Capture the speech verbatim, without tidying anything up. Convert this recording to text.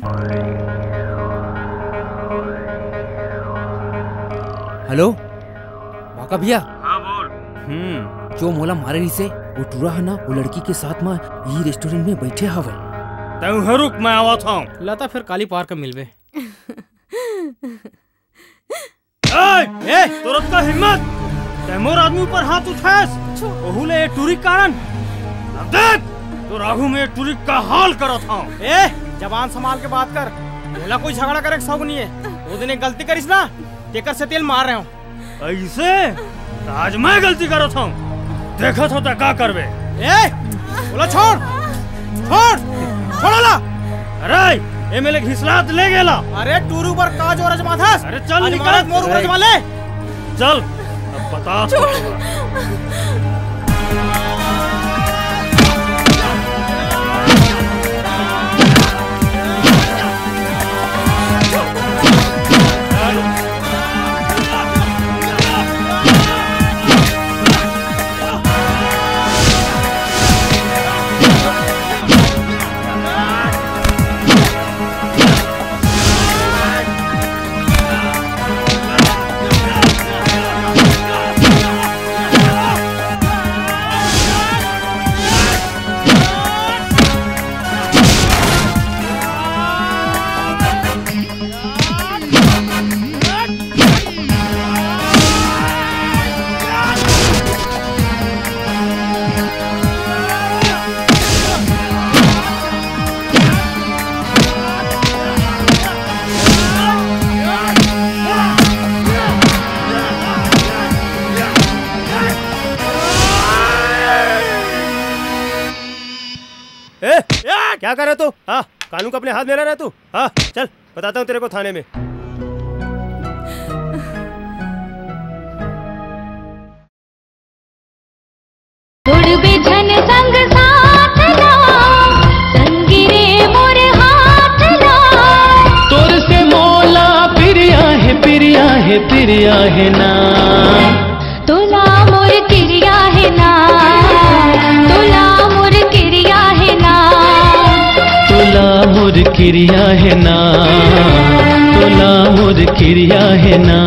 Hello, बाका भैया। हाँ, बोल। हम्म, जो मोला मारे रहिसे, वो टूरा है ना, वो लड़की के साथ में यही रेस्टोरेंट में बैठे हवे। तैं उहाँ रुक, मैं आवत हूँ। लता फिर काली पार्क में मिलबे। ए, ए, तोर अतका हिम्मत? तैं मोर आदमी ऊपर हाथ उठाएस? छो। ओहू ले ए टूरी के कारण? अब देख, तोर आगू में ए टूरी के का हाल करत हूँ। ए, जबान संभाल के बात कर। मोला कोई झगड़ा करे के शौक नहीं है। वो दिन एक गलती करिस ना, तेकर सेती ल मार रहे हूँ। अइसे? त आज मैं गलती करत हूँ। देखत हूँ तैं का करबे। ए, ओला छोड़, छोड़, छोड़ ओला। अरे, ए मेर ले घिसलात ले गेला। अरे, टूरी ऊपर का जोर अजमाथस? अरे, चल, आज निकाल। मारत मोर ऊपर अरे। अजमा ले। चल, अब बता। छोड़। ए, क्या कर रहे तू? हाँ, कानून को अपने हाथ में ले रहा है तू? हाँ, चल, बताता हूँ तेरे को थाने में। छोड़बे झन संग साथ ला, संगी रे मोर हाथ ला। तोर से मोला प्रिया है, प्रिया है, प्रिया है ना। तोला मोर किरिया है ना, तोला मोर किरिया है ना। तोला मोर किरिया है ना, तोला मोर किरिया है ना।